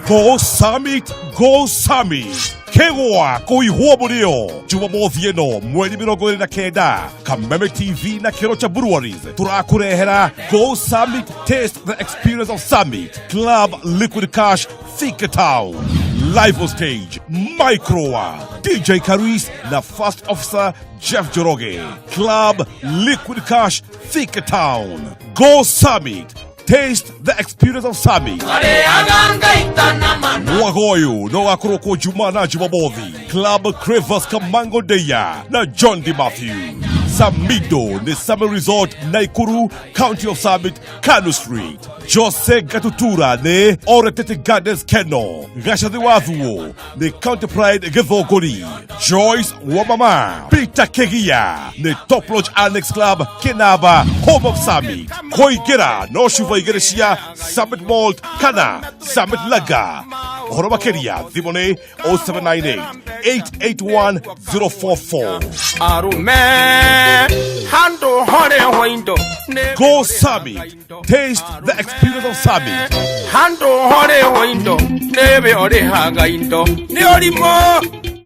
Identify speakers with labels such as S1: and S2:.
S1: Go Summit, Go Summit. Kegwa kũihwo mũrĩo Jumamothi ĩno mweri 29, Kameme TV na Kĩrocha Breweries tũrakũrehera Go Summit, Taste the Experience of Summit Club Liquid Cash, Thika Town. Live on stage, Microa, DJ Caris na First Officer Jeff Njoroge. Club Liquid Cash, Thika Town. Go Summit, Taste the Experience of Summit. Mwaka ũyũ no gakorwo kuo Juma na Jumamothi. Club Crevas Kamango Deya na John D. Matthew. Samido ni Summit Resort Naikuru, County of Summit, Kanu Street. Jose Gatutura nĩ Oretete Gardens Keno. Gacathi wa Thuo nĩ County Pride Gĩthũngũri. Joyce Wamama, Peter Kegia nĩ Top Lodge Annex Club Kinaba, Home of Summit. Kũingĩra no cuba igĩrĩ cia Summit Malt kana Summit Lager. Ũhoro makĩria thimũ nĩ 0798 881 044.
S2: Arume handu horehwo indo.
S1: Go Summit. Taste the experience of Summit.
S2: Handu horehwo indo nĩwe ũrĩhaga indo nĩ ũrimũ.